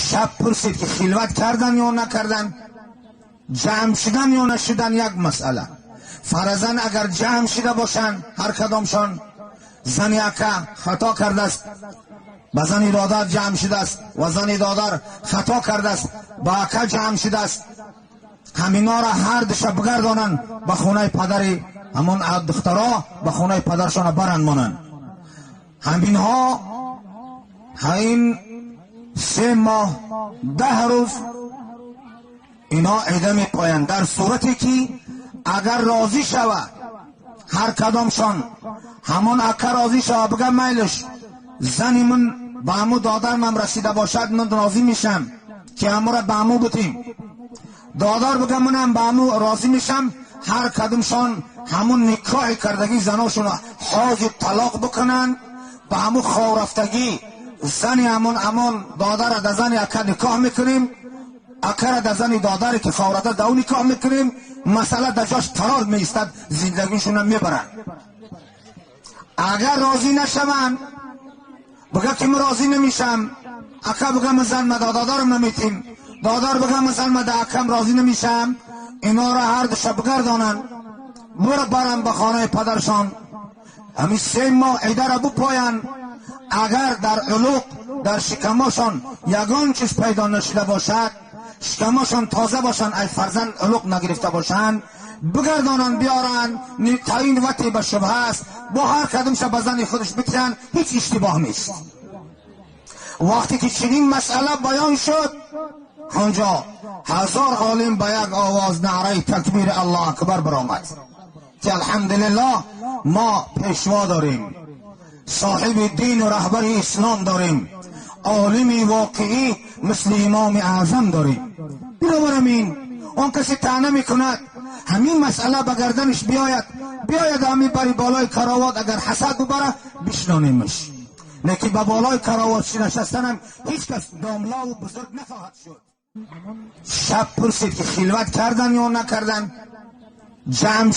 Шаб пурсид, ки хилват кардан ё накардан, ҷамъ шудан ё нашудан як масъала. Фарзан агар ҷамъ шуда бошанд, ҳар кадомшон зани ака хато кардааст, ба зани додар ҷамъ шудааст ва зани додар хато кардааст, ба ака ҷамъ шудааст, ҳаминора ҳар душа бигардонанд ба хонаи падари ҳамон духтаро, ба хонаи падаршона баранд монанд. Ҳаминҳо ин 3 моҳ 10 рӯз инҳо идда мепоянд. Дар сурате ки агар розӣ шавад ҳар кадомшон, ҳамон ака розӣ шава, бига майлиш, зани ман ба ҳаму додармам расида бошад, ман розӣ мешам, ки ҳамура ба ҳаму бутим, додар бига манам ба ҳаму розӣ мешам, ҳар кадомшон ҳамун никоҳи кардагӣ заношуно ҳозир талоқ бикунанд, ба ҳаму ховрафтагӣ зани ҳамон додара да зани ака никоҳ мекунем, акара да зани додаре ки ховрата да ӯ никоҳ мекунем, масъала дар ҷош қарор меистад, зиндагишона мебаранд. Агар розӣ нашаванд, бига ки ман розӣ намешам, ака бига ман зан ма да додарам наметим, додар бига ман зан ма да акам розӣ намешам, инора ҳар душа бигардонанд, бура баранд ба хонаи падаршон, ҳамин 3 моҳ иддара бупоянд. Агар дар улуқ, дар шикамошон ягон чиз пайдо нашуда бошад, шикамошон тоза бошанд, ай фарзанд улуқ нагирифта бошанд, бигардонанд, биёранд. Таъин вате ба шубҳа аст, бо ҳар кадомша ба зани худаш битиҳанд, ҳеҷ иштибоҳ нест. Вақте ки чунин масъала баён шуд, онҷо ҳазор олим ба як овоз наъраи такбири Аллоҳ акбар баромад, ки алҳамдулиллоҳ, мо пешво дорем, соҳиби дину раҳбари ислом дорем, олими воқеӣ мисли Имоми Аъзам дорем. Бинобарам ин он касе таъна мекунад, ҳамин масъала ба гарданаш биёяд, биёяд ҳамин бари болои кароват, агар ҳасад бубара, бишнонимаш. Лекин ба болои кароват нишастанам ҳеҷ кас домлаву бузург нахоҳад шуд. Шаб пурсид, ки хилват кардан ё накардан, ҷамъ.